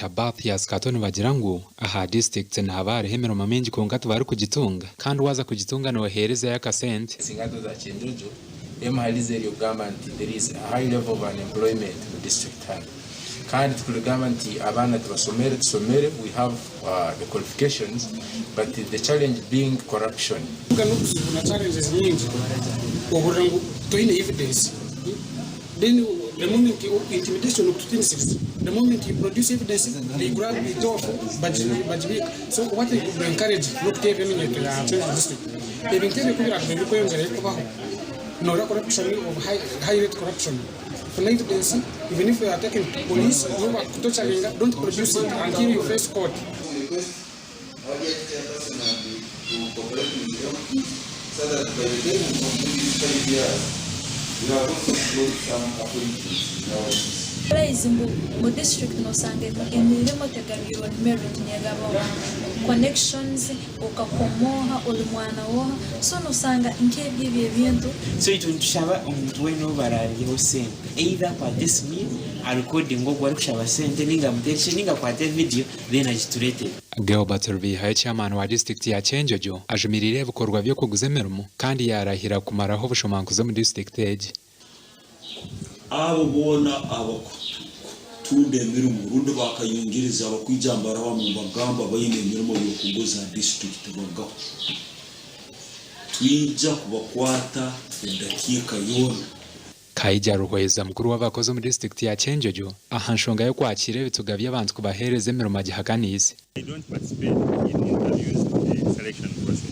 Dokita Bathias Kato nibagira ngu aha disiturikiti nihaba hariho emirimo mingi kwonka tibarikugitunga kandi waaza kugitunga nooheerezayo akasente. Singa tuza Kyenjojo, emwe ahari zo eri okugamba nti there is a high level of unemployment mu district hanu. Kandi titurikugamba nti abaana tibasomere, tusomere, we have the qualifications but the challenge being corruption. Kwonka n'obuzibu na challenges nyingi ohurira ngu toine evidence then the moment intimidation okututinisiriza the moment you produce evidence they grab it off bagibiika so what I could encourage n'okuteerera eminyeeto ya Kyenjojo district ebintu ebyo kubiragume birikweyongyerayo kubaho noreeba corruption of high rate corruption funa evidence even if you are taken to police nobu bakutocharinga don't produce it until you face court. Our chairperson and to cooperate with MPs so that by the time we complete these 5 years, we have also closed some appointments in our office. Realize ngu mu district nosanga emirimo tegabirwe on merit, negabwa connections, okakoma oha, ori mwana woha, so nosanga nk'ebyo ebyo ebintu. So itwe nitushaba omuntu weena ou baraaryeho sente either akwate esimu ye arekodinge ogwo arikushaba sente ninga amuteere ekishushani ninga akwate vidiyo then agitureetere. Gilbert Rubiihayo Chairman wa disiturikiti ya Kyenjojo ajumiriire ebikorwa by'okuguza emirimo kandi yaarahira kumaraho obushomankuzi omu disiturikiti egi. Abo boona abakutunda emirimo rundi bakayungiriza abakwija nibarabamu nibagamba baine emirimo y'okuguza disiturikiti bagaho. Twija kubakwata edakiika yoona. Kaija Ruhweza mukuru w'abakozi omu disiturikiti ya Kyenjojo aha nshonga y'okwakiira ebituga by'abantu kubaheereza emirimo agihakaniise. I don't participate in interviews in the selection process.